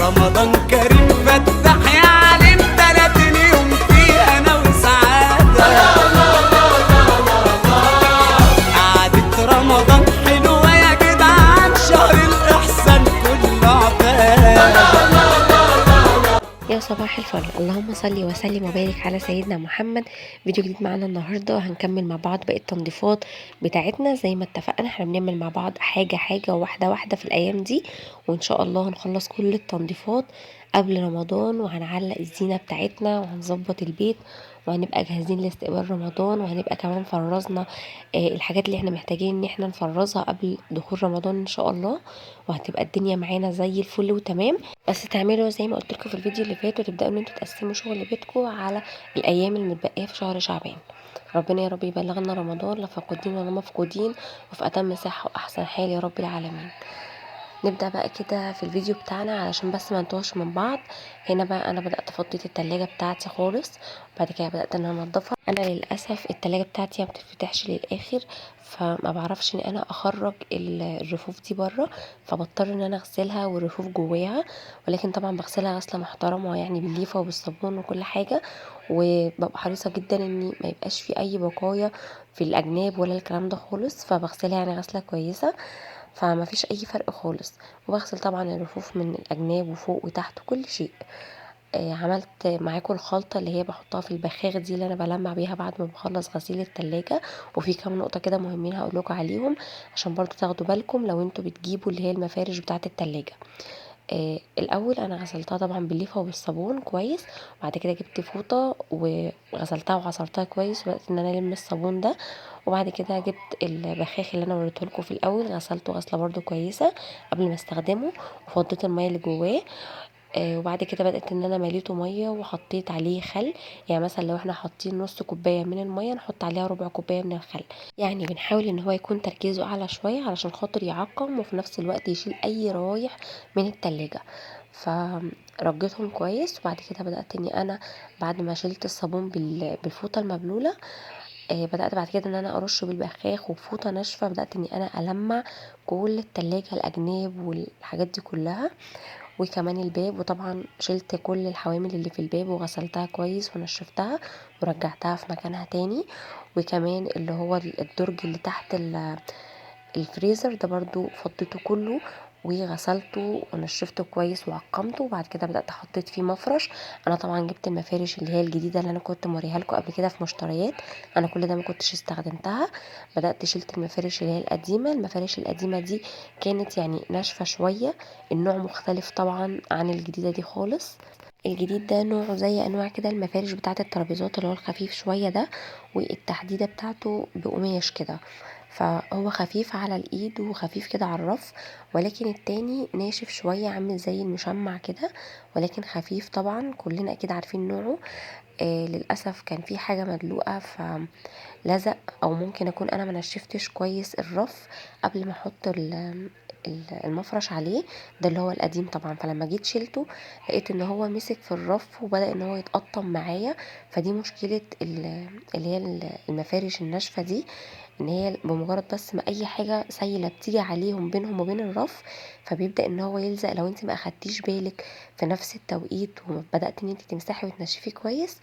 رمضان كريم فتح يا عليم 30 يوم فيها انا وسعادة. قعدة رمضان حلوة يا جدعان، شهر الإحسان كله عبادة. يا صباح الفل، اللهم صل وسلم وبارك على سيدنا محمد. فيديو جديد معانا النهارده، هنكمل مع بعض باقي التنظيفات بتاعتنا زي ما اتفقنا. احنا بنعمل مع بعض حاجة حاجة واحدة واحدة في الايام دي، وان شاء الله هنخلص كل التنظيفات قبل رمضان، وهنعلق الزينة بتاعتنا وهنظبط البيت وهنبقى جاهزين لاستقبال رمضان، وهنبقى كمان فرزنا الحاجات اللي احنا محتاجين ان احنا نفرزها قبل دخول رمضان ان شاء الله، وهتبقى الدنيا معانا زي الفل وتمام. بس تعملوا زي ما قلت لكم في الفيديو اللي فات، وتبداوا ان انتوا تقسموا شغل بيتكم على الايام المتبقية في شهر شعبان. ربنا يا رب يبلغنا رمضان لا فاقدين ولا مفقودين، وفي اتم صحة واحسن حال يا رب العالمين. نبدا بقى كده في الفيديو بتاعنا علشان بس ما نتوهش من بعض. هنا بقى انا بدات فضيت التلاجة بتاعتي خالص، وبعد كده بدات ان انا انضفها. انا للاسف التلاجة بتاعتي ما بتتفتحش للاخر، فما بعرفش ان انا اخرج الرفوف دي بره، فبضطر ان انا اغسلها والرفوف جواها، ولكن طبعا بغسلها غسله محترمه بالليفه وبالصابون وكل حاجة، وببقى حريصة جدا ان ما يبقاش في اي بقايا في الاجناب ولا الكلام ده خالص، فبغسلها غسله كويسة، فما فيش اي فرق خالص. وبغسل طبعا الرفوف من الاجناب وفوق وتحت وكل شيء. عملت معاكم الخلطة اللي هي بحطها في البخاخ دي اللي انا بلمع بيها بعد ما بخلص غسيل التلاجة، وفي كام نقطة كده مهمين هقول لكم عليهم عشان برضو تاخدوا بالكم لو انتوا بتجيبوا اللي هي المفارش بتاعه التلاجة. الاول انا غسلتها طبعا بالليفه وبالصابون كويس، وبعد كده جبت فوطه وغسلتها وعصرتها كويس، وبدات ان انا الم الصابون ده، وبعد كده جبت البخاخ اللي انا وريته لكم في الاول، غسلته غسله برضو كويسة قبل ما استخدمه، وفضيت المية اللي جواه. وبعد كده بدات ان انا مليته مية وحطيت عليه خل، مثلا لو احنا حاطين نص كوباية من المية نحط عليها ربع كوباية من الخل، بنحاول ان هو يكون تركيزه اعلى شوية علشان خاطر يعقم وفي نفس الوقت يشيل اي روايح من التلاجة. فرجيتهم كويس، وبعد كده بدات اني انا بعد ما شلت الصابون بالفوطه المبلوله، بدات بعد كده ان انا ارش بالبخاخ وبفوطه ناشفة، بدات اني انا المع كل التلاجة الاجناب والحاجات دي كلها، وكمان الباب، وطبعا شلت كل الحوامل اللي في الباب وغسلتها كويس ونشفتها ورجعتها في مكانها تاني، وكمان اللي هو الدرج اللي تحت الفريزر ده برضو فضيته كله وغسلته ونشفته كويس وعقمته. وبعد كده بدأت حطيت فيه مفرش. انا طبعا جبت المفارش اللي هي الجديدة اللي انا كنت موريها لكم قبل كده في مشتريات، انا كل ده ما كنتش استخدمتها. بدأت شلت المفارش اللي هي القديمة. المفارش القديمة دي كانت ناشفة شوية، النوع مختلف طبعا عن الجديدة دي خالص. الجديد ده نوعه زي انواع كده المفارش بتاعه الترابيزات اللي هو الخفيف شوية ده، والتحديده بتاعته بقماش كده، فهو خفيف على الايد وخفيف كده على الرف، ولكن التاني ناشف شوية عامل زي المشمع كده ولكن خفيف طبعا، كلنا اكيد عارفين نوعه. للاسف كان في حاجة مدلوقه فلزق، او ممكن اكون انا ما نشفتش كويس الرف قبل ما احط المفرش عليه، ده اللي هو القديم طبعا. فلما جيت شلته لقيت ان هو مسك في الرف وبدا ان هو يتقطم معايا. فدي مشكلة اللي هي المفارش الناشفه دي، ان هي بمجرد بس ما اي حاجة سايله بتيجي عليهم بينهم وبين الرف فبيبدا ان هو يلزق. لو انت ما اخدتيش بالك في نفس التوقيت وبدات ان انت تمسحي وتنشفي كويس،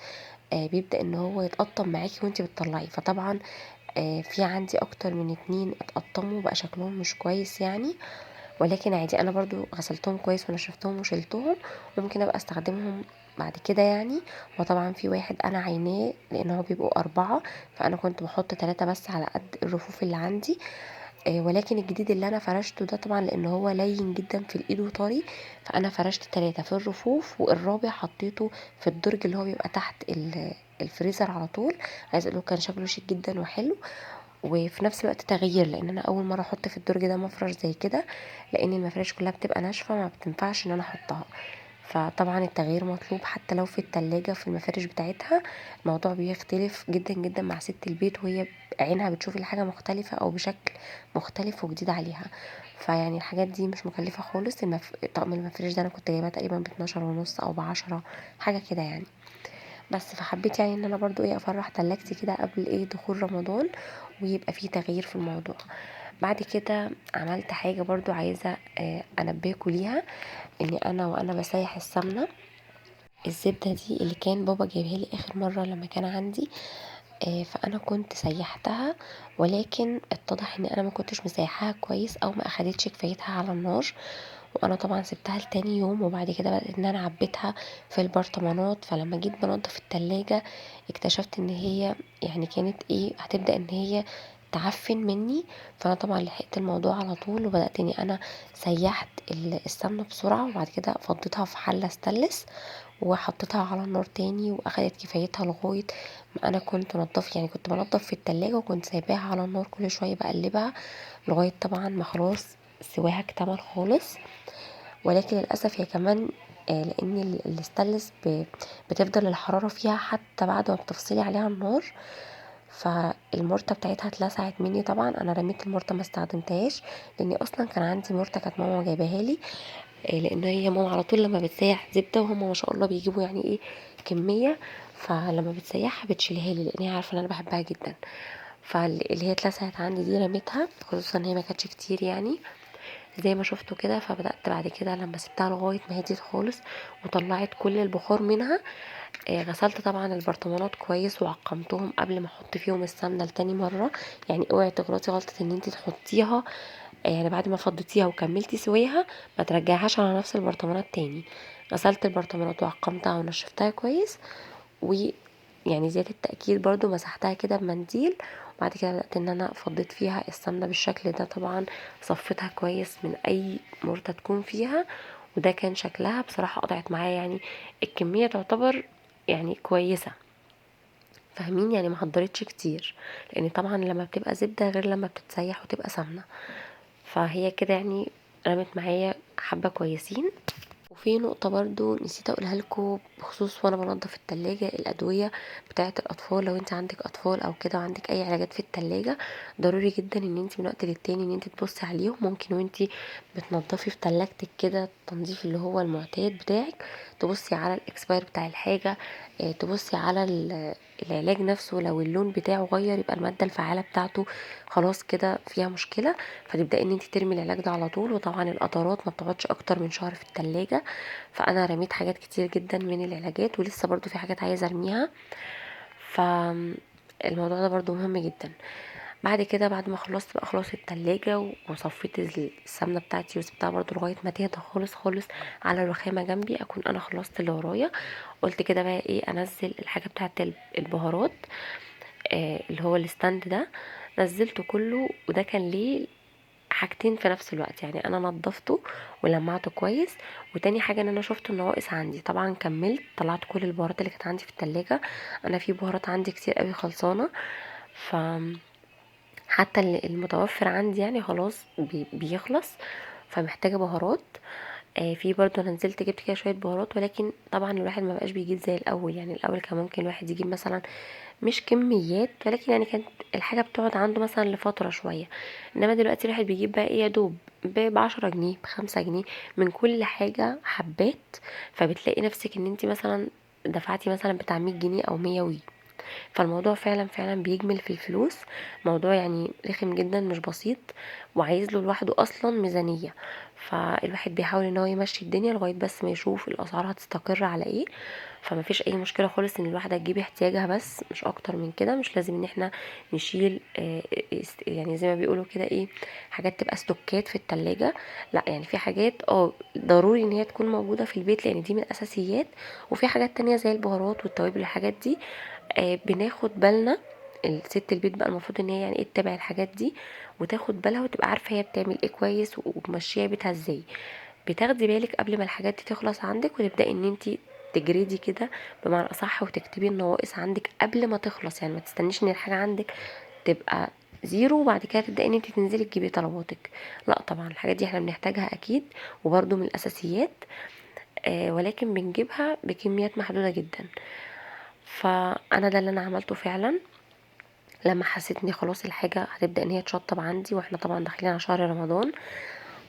بيبدا ان هو يتقطم معاكي وانت بتطلعيه. فطبعا، في عندي اكتر من 2 اتقطموا بقى شكلهم مش كويس، ولكن عادي انا برضو غسلتهم كويس ونشفتهم وشلتهم، وممكن ابقى استخدمهم بعد كده. وطبعا في واحد انا عيناه لان هو بيبقوا 4، فانا كنت بحط 3 بس على قد الرفوف اللي عندي. ولكن الجديد اللي انا فرشته ده طبعا لان هو لين جدا في الايد وطري، فانا فرشت 3 في الرفوف والرابع حطيته في الدرج اللي هو بيبقى تحت الفريزر على طول. عايز اقول لكم كان شكله شيك جدا وحلو، وفي نفس الوقت تغيير، لان انا اول مرة احط في الدرج ده مفرش زي كده، لان المفارش كلها بتبقى ناشفة ما بتنفعش ان انا احطها. فطبعا التغيير مطلوب حتى لو في التلاجة في المفارش بتاعتها، الموضوع بيختلف جدا جدا مع ست البيت وهي عينها بتشوف الحاجة مختلفة او بشكل مختلف وجديد عليها. فيعني الحاجات دي مش مكلفة خالص. طقم المفارش ده انا كنت جايباه تقريبا باتناشر ونص او ب10 حاجة كده بس. فحبيت ان انا برضو افرح تلاجتي كده قبل دخول رمضان، ويبقى فيه تغيير في الموضوع. بعد كده عملت حاجة برضو عايزة انبهكوا ليها، اني انا وانا بسيح السمنة الزبدة دي اللي كان بابا جايبها لي اخر مرة لما كان عندي، فانا كنت سيحتها، ولكن اتضح ان انا ما كنتش مسيحاها كويس او ما اخدتش كفايتها على النار، وانا طبعا سبتها لتاني يوم، وبعد كده بدأت ان انا عبيتها في البرطمانات. فلما جيت بنضف التلاجة اكتشفت ان هي يعني كانت ايه، هتبدأ ان هي تعفن مني. فانا طبعا لحقت الموضوع على طول، وبدأت اني انا سيحت السمنة بسرعة، وبعد كده فضيتها في حلة ستانلس وحطيتها على النار تاني، واخدت كفايتها لغاية ما انا كنت نضف، يعني كنت بنضف في التلاجة وكنت سايباها على النار كل شوية بقلبها لغاية طبعا ما خلاص سواها اكتمل خالص. ولكن للأسف هي كمان لان الستانلس بتفضل الحرارة فيها حتى بعد ما بتفصلي عليها النار، فالمرته بتاعتها اتلسعت مني. طبعا انا رميت المرته ما استخدمتهاش، لاني اصلا كان عندي مرته كانت ماما جايباها لي، لان هي ماما على طول لما بتسيح زبدة وهم ما شاء الله بيجيبوا يعني ايه كمية، فلما بتسيحها بتشيلها لي لان هي عارفه ان انا بحبها جدا. فاللي هي اتلسعت عندي دي رميتها، خصوصا ان هي ما كانتش كتير يعني زي ما شفتوا كده. فبدات بعد كده لما سبتها لغاية ما هديت خالص وطلعت كل البخار منها، غسلت طبعا البرطمانات كويس وعقمتهم قبل ما احط فيهم السمنة لتاني مرة. يعني اوعي تغلطي غلطه ان انت تحطيها، يعني بعد ما فضيتيها وكملتي سويها ما ترجعهاش على نفس البرطمانات تاني. غسلت البرطمانات وعقمتها ونشفتها كويس، ويعني زيادة التأكيد برضو مسحتها كده بمنديل، وبعد كده بدأت ان انا فضيت فيها السمنة بالشكل ده. طبعا صفيتها كويس من اي مرتة تكون فيها، وده كان شكلها. بصراحة قطعت معايا يعني الكمية تعتبر يعني كويسة، فاهمين يعني، ما حضرتش كتير، لان طبعا لما بتبقى زبدة غير لما بتتسيح وتبقى سمنة. فهي كده يعني رمت معايا حبة كويسين. وفي نقطة برضو نسيت اقولها لكم بخصوص وانا بنظف التلاجة، الادوية بتاعة الاطفال. لو انت عندك اطفال او كده وعندك اي علاجات في التلاجة، ضروري جدا ان انت من وقت للتاني ان انت تبصي عليهم. ممكن وانت بتنظفي في تلاجتك كده التنظيف اللي هو المعتاد بتاعك، تبصي على ال expire بتاع الحاجة، تبصي على العلاج نفسه، لو اللون بتاعه غير يبقى المادة الفعالة بتاعته خلاص كده فيها مشكلة، فتبدأي ان انت ترمي العلاج ده على طول. وطبعا القطرات ما بتقعدش اكتر من شهر في التلاجة، فانا رميت حاجات كتير جدا من العلاجات، ولسه برضو في حاجات عايزة ارميها، فالموضوع ده برضو مهم جدا. بعد كده بعد ما خلصت بقى خلاص التلاجة وصفيت السمنة بتاعتي وسبتها برضو لغاية ما تهدى خالص خالص على الرخامة جنبي، اكون انا خلصت اللي ورايا. قلت كده بقى ايه، انزل الحاجة بتاعت البهارات، اللي هو ال stand ده، نزلته كله. وده كان ليه حاجتين في نفس الوقت، يعني انا نظفته ولمعته كويس، وتاني حاجة ان انا شفت النواقص عندي. طبعا كملت طلعت كل البهارات اللي كانت عندي في التلاجة، انا في بهارات عندي كتير قوي خلصانه، ف حتى المتوفر عندي يعني خلاص بيخلص، فمحتاجه بهارات. في برضو انا نزلت جبت كده شوية بهارات، ولكن طبعا الواحد ما بقاش بيجيب زي الاول. يعني الاول كان ممكن الواحد يجيب مثلا مش كميات، ولكن يعني كانت الحاجة بتقعد عنده مثلا لفترة شوية، انما دلوقتي الواحد بيجيب بقى ايه يا دوب ب10 جنيه ب5 جنيه من كل حاجة حبات، فبتلاقي نفسك ان انت مثلا دفعتي مثلا بتاع 100 جنيه او 100 وي. فالموضوع فعلا فعلا بيجمل في الفلوس، موضوع يعني رخم جدا مش بسيط، وعايز له لوحده اصلا ميزانية. فالواحد بيحاول ان هو يمشي الدنيا لغاية بس ما يشوف الاسعار هتستقر على ايه. فما فيش اي مشكلة خالص ان الواحدة تجيب احتياجها بس، مش اكتر من كده. مش لازم ان احنا نشيل، يعني زي ما بيقولوا كده ايه، حاجات تبقى ستوكات في التلاجة، لا يعني في حاجات ضروري ان هي تكون موجودة في البيت لان دي من الاساسيات، وفي حاجات تانية زي البهارات والتوابل والحاجات دي، بناخد بالنا. الست البيت بقى المفروض ان هي يعني ايه تتابع الحاجات دي وتاخد بالها وتبقى عارفه هي بتعمل ايه كويس وماشية بيتها ازاي. بتاخدي بالك قبل ما الحاجات دي تخلص عندك، وتبداي ان انتي تجريدي كده بمعنى اصح، وتكتبي النواقص عندك قبل ما تخلص. يعني ما تستنيش ان الحاجة عندك تبقى زيرو وبعد كده تبداي ان انتي تنزلي تجيبي طلباتك، لا طبعا الحاجات دي احنا بنحتاجها اكيد وبرده من الاساسيات، ولكن بنجيبها بكميات محدودة جدا. فانا ده اللي انا عملته فعلا لما حسيت اني خلاص الحاجة هتبدا ان هي تشطب عندي، واحنا طبعا داخلين على شهر رمضان،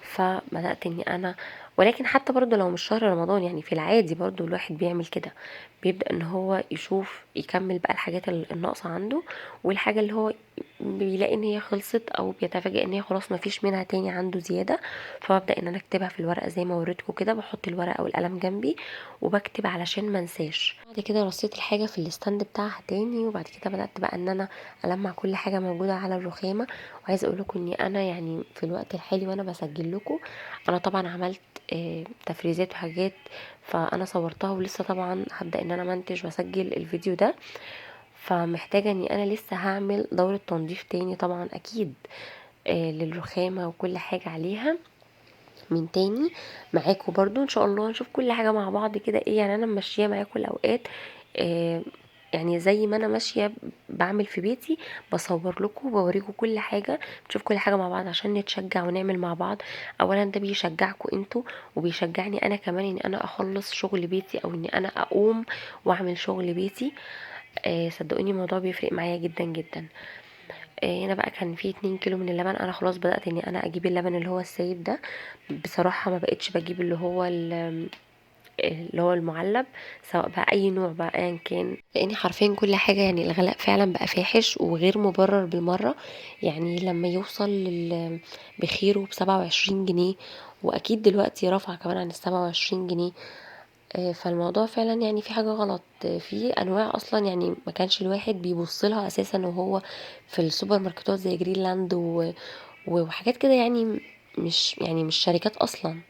فبدات اني انا، ولكن حتى برضو لو مش شهر رمضان يعني في العادي برضو الواحد بيعمل كده، بيبدا ان هو يشوف يكمل بقى الحاجات الناقصة عنده، والحاجة اللي هو بيلاقي ان هي خلصت او بيتفاجئ ان هي خلاص مفيش منها تاني عنده زيادة. فببدا ان انا اكتبها في الورقة زي ما وريتكم كده، بحط الورقة والقلم جنبي وبكتب علشان ما انساش. بعد كده رصيت الحاجة في ال stand بتاعها تاني، وبعد كده بدات بقى ان انا المع كل حاجة موجودة على الرخامه. وعايزه اقول لكم اني انا يعني في الوقت الحالي وانا بسجل لكم انا طبعا عملت تفريزات وحاجات، فانا صورتها ولسه طبعا هبدا ان انا منتج واسجل الفيديو ده، فمحتاجه اني انا لسه هعمل دوره تنظيف تاني طبعا اكيد للرخامه وكل حاجة عليها من تاني معاكم برضو ان شاء الله. نشوف كل حاجة مع بعض كده ايه، يعني انا ماشية معاكم الاوقات، يعني زي ما انا ماشية بعمل في بيتي بصور لكم وبوريكم كل حاجة، نشوف كل حاجة مع بعض عشان نتشجع ونعمل مع بعض. اولا ده بيشجعكم انتوا وبيشجعني انا كمان ان انا اخلص شغل بيتي او ان انا اقوم واعمل شغل بيتي. صدقوني الموضوع بيفرق معايا جدا جدا. هنا بقى كان في 2 كيلو من اللبن، انا خلاص بدات اني انا اجيب اللبن اللي هو السايب ده، بصراحة ما بقتش بجيب اللي هو المعلب، سواء بقى اي نوع بقى ايا كان، لان حرفيا كل حاجة يعني الغلاء فعلا بقى فاحش وغير مبرر بالمرة. يعني لما يوصل بخيره ب27 جنيه، واكيد دلوقتي رفع كمان عن 27 جنيه، فالموضوع فعلا يعني في حاجة غلط. في انواع اصلا يعني ما كانش الواحد بيبص لها اساسا وهو في السوبر ماركتات زي جرينلاند وحاجات كده، يعني مش شركات اصلا.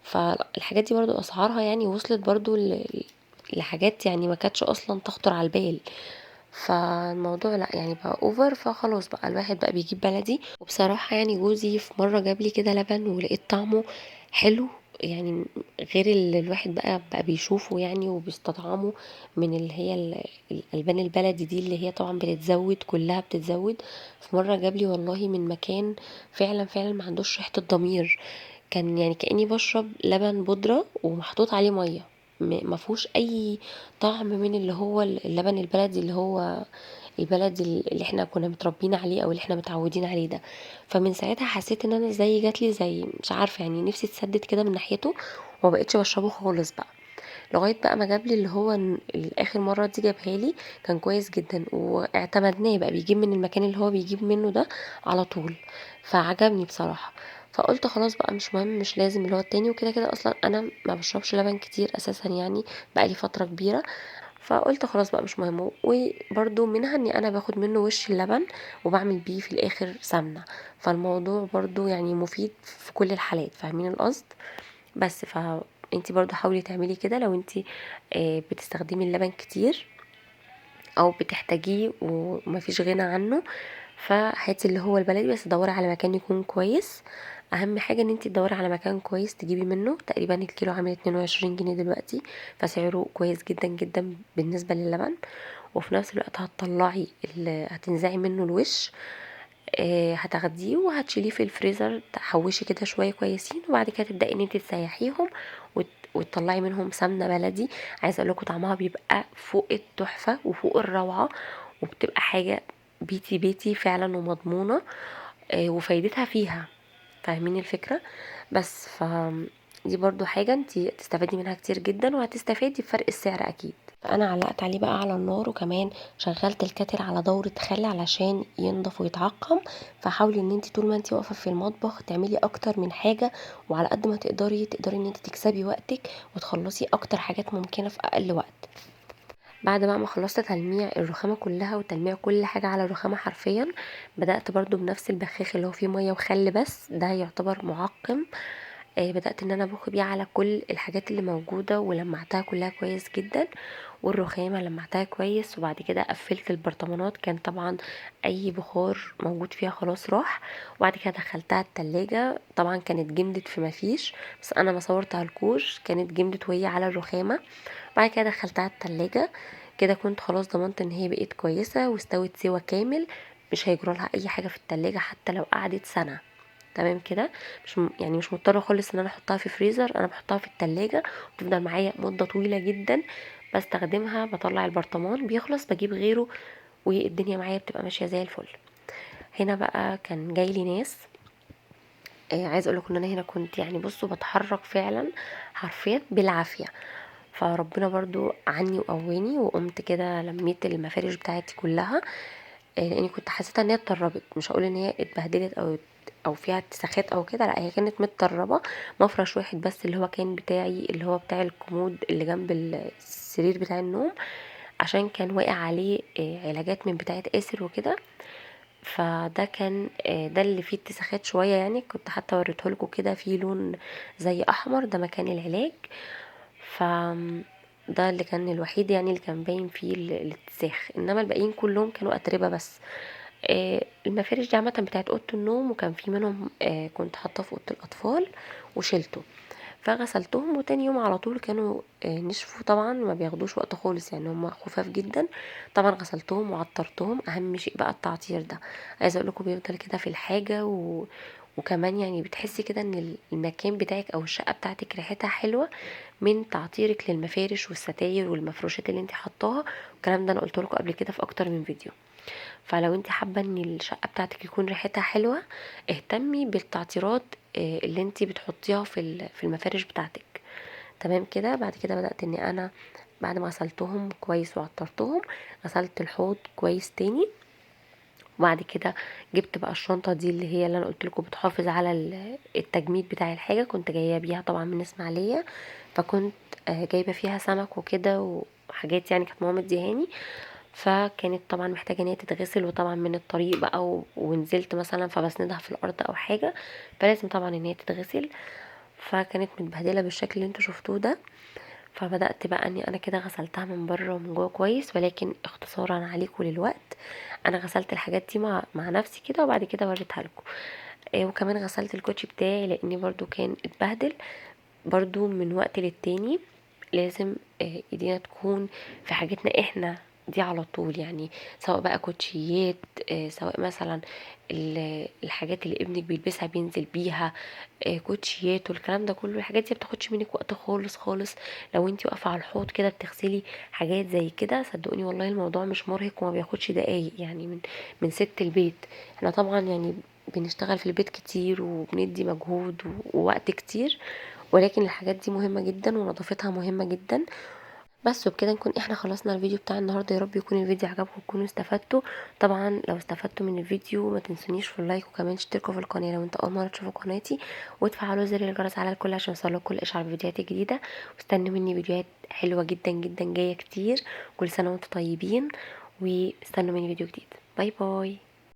فالحاجات دي برضو اسعارها يعني وصلت برضو لحاجات يعني ما كانتش اصلا تخطر على البال. فالموضوع لا يعني بقى over، فخلاص بقى الواحد بقى بيجيب بلدي. وبصراحة يعني جوزي في مرة جاب لي كده لبن ولقيت طعمه حلو، يعني غير اللي الواحد بقى بيشوفه يعني وبيستطعمه من اللي هي الالبان البلدي دي اللي هي طبعا بتتزود كلها بتتزود. في مرة جاب لي والله من مكان فعلا فعلا ما عندوش ريحه الضمير، كان يعني كاني بشرب لبن بودره ومحطوط عليه مية، ما فيهوش اي طعم من اللي هو اللبن البلدي اللي هو البلدي اللي احنا كنا متربيين عليه او اللي احنا متعودين عليه ده. فمن ساعتها حسيت ان انا زي جاتلي زي مش عارفه يعني نفسي اتسدد كده من ناحيته، وما بقتش بشربه خالص بقى، لغاية بقى ما جاب لي اللي هو الاخر مرة دي جابها لي كان كويس جدا واعتمدناه بقى، بيجيب من المكان اللي هو بيجيب منه ده على طول، فعجبني بصراحة. فقلت خلاص بقى مش مهم، مش لازم اللي هو التاني، وكده كده اصلا انا ما بشربش لبن كتير اساسا يعني بقى لي فترة كبيرة، فقلت خلاص بقى مش مهم. وبرده منها اني انا باخد منه وش اللبن وبعمل بيه في الاخر سمنه، فالموضوع برده يعني مفيد في كل الحالات، فاهمين القصد؟ بس فانتي برده حاولي تعملي كده لو انتي بتستخدمي اللبن كتير او بتحتاجيه ومفيش غنى عنه، فهاتي اللي هو البلدي، بس دوري على مكان يكون كويس. اهم حاجة ان انتي تدوري على مكان كويس تجيبي منه. تقريبا الكيلو عامل 22 جنيه دلوقتي، فسعره كويس جدا جدا بالنسبة للبن. وفي نفس الوقت هتطلعي هتنزعي منه الوش، هتاخديه وهتشيليه في الفريزر، تحوشي كده شوية كويسين، وبعد كده تبداي ان انتي تسيحيهم وتطلعي منهم سمنه بلدي. عايزه اقول لكم طعمها بيبقى فوق التحفة وفوق الروعة، وبتبقى حاجة بيتي بيتي فعلا ومضمونه، وفايدتها فيها، فاهمين الفكرة؟ بس دي برضو حاجة انتي تستفادي منها كتير جدا، وهتستفادي بفرق السعر اكيد. فانا علقت عليه بقى على النار، وكمان شغلت الكاتل على دورة خل علشان ينضف ويتعقم. فحاولي ان انتي طول ما انتي واقفة في المطبخ تعملي اكتر من حاجة، وعلى قد ما تقدري تقدري ان انتي تكسبي وقتك وتخلصي اكتر حاجات ممكنة في اقل وقت. بعد بقى ما خلصت تلميع الرخامه كلها وتلميع كل حاجة على الرخامه حرفيا، بدات برضو بنفس البخاخ اللي هو فيه مية وخل، بس ده يعتبر معقم. بدات ان انا ابخ بيه على كل الحاجات اللي موجودة، ولمعتها كلها كويس جدا، والرخامه لمعتها كويس. وبعد كده قفلت البرطمانات، كان طبعا اي بخار موجود فيها خلاص راح. وبعد كده دخلتها التلاجة، طبعا كانت جمدت في مفيش، بس انا ما صورتها لكوش، كانت جمدت وهي على الرخامه. بعد كده دخلتها التلاجة كده، كنت خلاص ضمنت ان هي بقت كويسة واستوت سوا كامل، مش هيجرى لها اي حاجة في التلاجة حتى لو قعدت سنة. تمام كده، مش يعني مش مضطرة خالص ان انا احطها في فريزر، انا بحطها في التلاجة وبتفضل معايا مده طويلة جدا بستخدمها. بطلع البرطمان بيخلص بجيب غيره، والدنيا معايا بتبقى ماشية زي الفل. هنا بقى كان جاي لي ناس، عايز اقول لكم ان انا هنا كنت يعني بصوا بتحرك فعلا حرفيا بالعافية، فربنا برضو عني وقواني، وقمت كده لميت المفارش بتاعتي كلها. لاني كنت حسيتها ان هي اتطربت، مش هقول ان هي اتبهدلت او فيها اتساخات او كده، لا هي كانت متطربه. مفرش واحد بس اللي هو كان بتاعي، اللي هو بتاع الكومود اللي جنب السرير بتاع النوم، عشان كان واقع عليه علاجات من بتاعه آسر وكده، فده كان ده اللي فيه اتساخات شوية يعني، كنت حتى وريته لكم كده فيه لون زي احمر، ده مكان العلاج، ف ده اللي كان الوحيد يعني اللي كان باين فيه الاتساخ، انما الباقيين كلهم كانوا اتربه بس. المفارش دي عامة بتاعت اوضة النوم، وكان في منهم كنت حاطاه في اوضة الاطفال وشيلته، فغسلتهم، وتاني يوم على طول كانوا نشفوا. طبعا ما بياخدوش وقت خالص يعني، هم خفاف جدا. طبعا غسلتهم وعطرتهم، اهم شيء بقى التعطير ده، عايزه اقول لكم بيفضل كده في الحاجة، وكمان يعني بتحسي كده ان المكان بتاعك او الشقة بتاعتك ريحتها حلوة من تعطيرك للمفارش والستاير والمفروشات اللي انت حطاها. الكلام ده انا قلت لكم قبل كده في اكتر من فيديو. فلو انت حابة ان الشقة بتاعتك يكون ريحتها حلوة، اهتمي بالتعطيرات اللي انت بتحطيها في المفارش بتاعتك. تمام كده. بعد كده بدات اني انا بعد ما غسلتهم كويس وعطرتهم، غسلت الحوض كويس تاني، وبعد كده جبت بقى الشنطة دي اللي هي اللي انا قلت لكم بتحافظ على التجميد بتاع الحاجة، كنت جاية بيها طبعا من اسماعيليه، فكنت جايبه فيها سمك وكده وحاجات يعني كانت ماما مديهاني، فكانت طبعا محتاجه ان هي تتغسل، وطبعا من الطريق بقى ونزلت مثلا فبسندها في الارض او حاجة، فلازم طبعا ان هي تتغسل، فكانت متبهدله بالشكل اللي انتوا شفتوه ده. فبدات بقى اني انا كده غسلتها من بره ومن جوه كويس، ولكن اختصارا عليكم للوقت انا غسلت الحاجات دي مع نفسي كده، وبعد كده وريتها لكم. وكمان غسلت الكوتشي بتاعي لاني برضو كان اتبهدل برضو من وقت للتاني، لازم ايدينا تكون في حاجتنا احنا دي على طول يعني، سواء بقى كوتشيات، سواء مثلا الحاجات اللي ابنك بيلبسها بينزل بيها، كوتشيات والكلام ده كله، الحاجات دي بتاخدش منك وقت خالص خالص. لو انتي واقفة على الحوض كده بتغسلي حاجات زي كده، صدقوني والله الموضوع مش مرهق وما بياخدش دقايق يعني من ست البيت. احنا طبعا يعني بنشتغل في البيت كتير وبندي مجهود ووقت كتير، ولكن الحاجات دي مهمة جدا ونظافتها مهمة جدا. بس وبكده نكون احنا خلصنا الفيديو بتاع النهارده. يا رب يكون الفيديو عجبكم وتكونوا استفدتوا. طبعا لو استفدتوا من الفيديو ما تنسونيش في ال like، وكمان اشتركوا في القناة لو انت اول مرة تشوفوا قناتي، وتفعلوا زر الجرس على الكل عشان يوصلكوا كل اشعار بفيديوهاتي الجديدة. واستنوا مني فيديوهات حلوة جدا جدا جاية كتير. كل سنة وانتم طيبين، واستنوا مني فيديو جديد. bye bye.